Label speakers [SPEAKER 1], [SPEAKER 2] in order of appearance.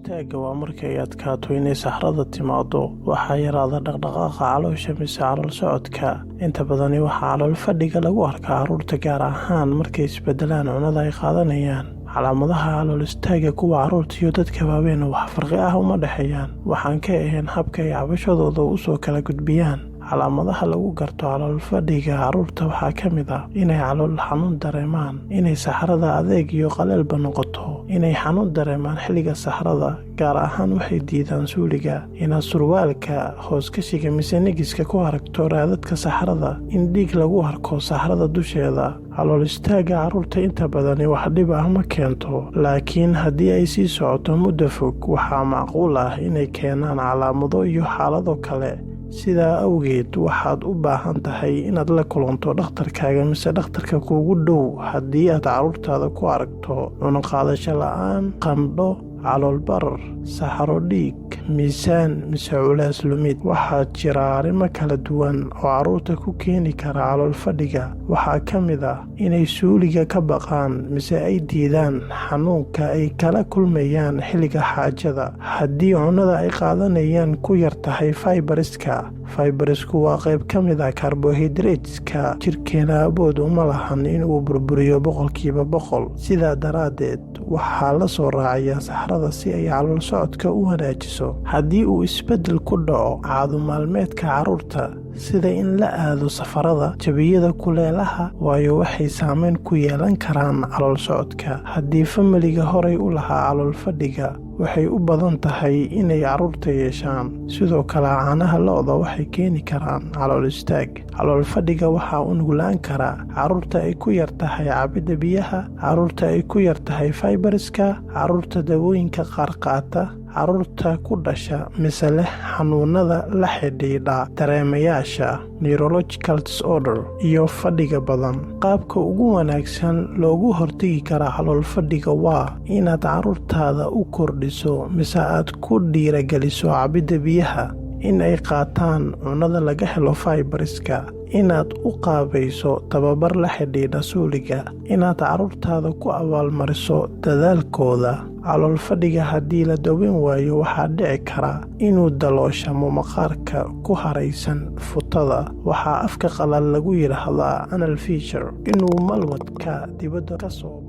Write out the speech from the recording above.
[SPEAKER 1] Istaagga waa marka ay adkaato inay saxarada timaado. Waxaa yaraada dhaqdhaqaaqa caloosha mise calool socodka. Inta badani waxaa calool fadhiga lagu arkaa carruurta, gaar ahaan markay isbedelaan cunnada ay qaadanayaan. Calaamadaha calool istaagga kuwa carruurta iyo dadka waaweyn wax farqi ah uma dhexeeyaan, waxaan ka ahayn habka ay cabashadooda u soo kala gudbiyaan. Calaamadaha lagu garto calool fadhiga carruurta waxaa ka mid ah inay calool xanuun dareemaan, inay saxarada adeeg iyo qaleelba noqoto, inay xanuun dareemaan xilliga saxarada, gaar ahaan waxay diidaan suuliga, inaad surwaalka hooskashiga mise nigiska ku aragto raadadka saxarada, in dhiig lagu arko saxarada dusheeda. Calool istaagga carruurta inta badani wax dhib ah ma keento, laakiin haddii ay sii socoto muddo fog, waxaa macquul ah inay keenaan calaamado iyo xaalado kale. Sidaa awgeed, waxaad u baahan tahay inaad la kulanto dhakhtarkaaga mise dhakhtarka kuugu dhow haddii aad carruurtaada ku aragto cuno qaadasho la'aan, qandho, calool barar, saxaro dhiig, miisaan mise culays lumid. Waxaa jira arrimo kala duwan oo carruurta ku keeni kara calool fadhiga. Waxaa ka mid ah inay suuliga ka baqaan mise ay diidaan xanuunka ay kala kulmayaan xilliga xaajada. Haddii cunnada ay qaadanayaan ku yar tahay fibers-ka. Fibers-ku waa qayb ka mid ah karbohaydraytka. Jirkeena awood uma lahan inuu burburiyo 100%. Sidaa daraaddeed, waxaa la soo raacayaa saxarada si ay calool socodka u wanaajiso. Haddii uu isbeddel ku dhaco caado maalmeedka carruurta, sida in la aado safarada, jabiyada kuleelaha, waayo waxay saameyn ku yeelan karaan calool socodka. Haddii familiga horay u lahaa calool fadhiga, waxay u badan tahay inay carruurta yeeshaan. Sidoo kale, caanaha lo'da waxay keeni karaan calool istaag. Calool fadhiga waxaa u nuglaan karaa carruurta ay ku yar tahay cabidda biyaha, carruurta ay ku yar tahay fibers-ka, carruurta dawooyinka qaar qaata, carruurta ku dhasha mise leh xanuunada la xidhiidha dareemayaasha, neurological disorder, iyo fadhiga badan. Qaabka ugu wanaagsan loogu hortagi karaa calool fadhiga waa inaad carruurtaada u kordhiso mise aad ku dhiirageliso cabidda biyaha, in ay qaataan cunnada laga helo fibers-ka, inaad u qaabayso tababar la xidhiidha suuliga, inaad carruurtaada ku abaalmariso dadaalkooda. Calool fadhiga haddii la daweyn waayo, waxaa dhici kara inuu dalooshamo maqaarka ku haraysan futada, waxaa afka qalaad lagu yidhaahdaa anal fissure, inuu malwadka dibadda ka soo